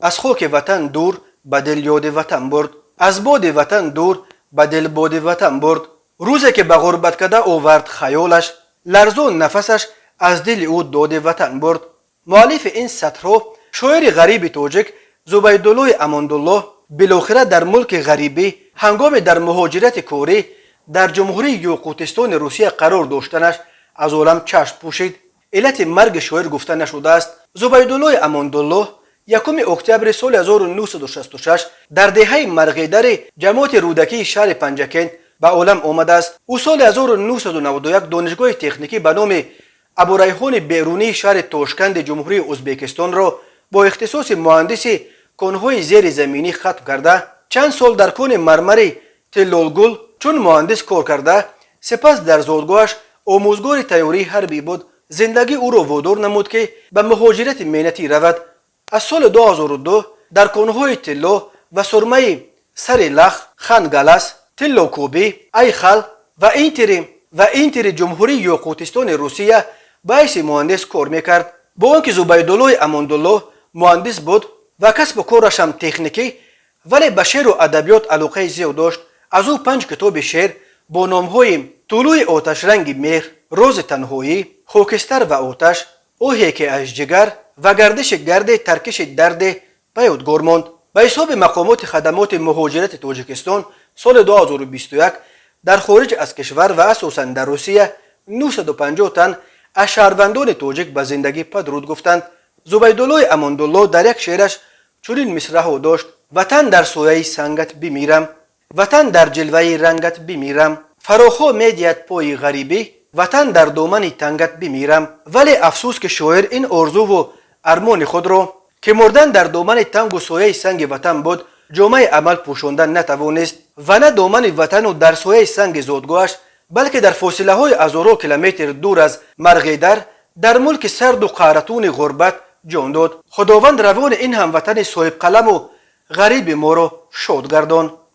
Аз хоки ватан дур ба дил ёди ватан бурд, аз боди ватан дур ба дил боди ватан бурд. Рӯзе ки ба ғурбаткада овард хаёлаш, ларзон нафасаш аз дили ӯ доди ватан бурд. Муаллифи ин сатрҳо, шоири ғариби тоҷик Зубайдуллои Амондуллоҳ, билохира дар мулки ғарибӣ, ҳангоме дар муҳоҷирати корӣ дар Ҷумҳурии Ёқутистони Русия қарор доштанаш, аз олам чашм пӯшид. Иллати марги шоир гуфта нашудааст. Зубайдуллои Амондуллоҳ 1 октябри соли 1966 дар деҳаи Марғидари ҷамоати Рӯдакии шаҳри Панҷакент ба олам омадааст. Ӯ соли 1991 Донишгоҳи техникӣ ба номи Абурайҳони Берунии шаҳри Тошканди Ҷумҳурии Ӯзбекистонро бо ихтисоси муҳандиси конҳои зеризаминӣ хатм карда, чанд сол дар кони мармари Тиллолгул чун муҳандис кор карда, сипас дар зодгоҳаш омӯзгори тайёрии ҳарбӣ буд. Зиндагӣ ӯро водор намуд, ки ба муҳоҷирати меҳнатӣ равад. Аз соли 2002 дар конҳои тилло ва сурмаи Сари Лах, Хангалас, Тиллокӯбӣ, Айхал ва Интери Ҷумҳурии Ёқутистони Русия ба ҳайси муҳандис кор мекард. Бо он ки Зубайдуллои Амондуллоҳ муҳандис буд ва касбу корашам техникӣ, вале ба шеъру адабиёт алоқаи зиёд дошт. Аз ӯ панҷ китоби шеър бо номҳои «Тулӯи оташранги меҳр», «Рози танҳоӣ», «Хокистар ва оташ», «Оҳе ки аз ҷигар» ва «Гардиши гарде таркиши дарде» ба ёдгор монд. Ба ҳисоби мақомоти хадамоти муҳоҷирати Тоҷикистон, соли 2021 дар хориҷ аз кишвар ва асосан дар Русия 950 тан аз шаҳрвандони тоҷик ба зиндагӣ падруд гуфтанд. Зубайдуллои Амондулло дар як шеъраш чунин мисраҳо дошт: «Ватан, дар сояи сангат бимирам, ватан, дар ҷилваи рангат бимирам, фарохҳо медиҳад пои ғарибӣ, ватан, дар домани тангат бимирам». Вале афсӯс, ки шоир ин орзуву армони худро, ки мурдан дар домани тангу сояи санги ватан буд, ҷомаи амал пӯшонда натавонист ва на домани ватану дар сояи санги зодгоҳаш, балки дар фосилаҳои ҳазорҳо километр дур аз Марғидар, дар мулки сарду қаҳратуни ғурбат ҷон дод. Худованд равони ин ҳамватани соҳибқаламу ғариби моро шод гардон.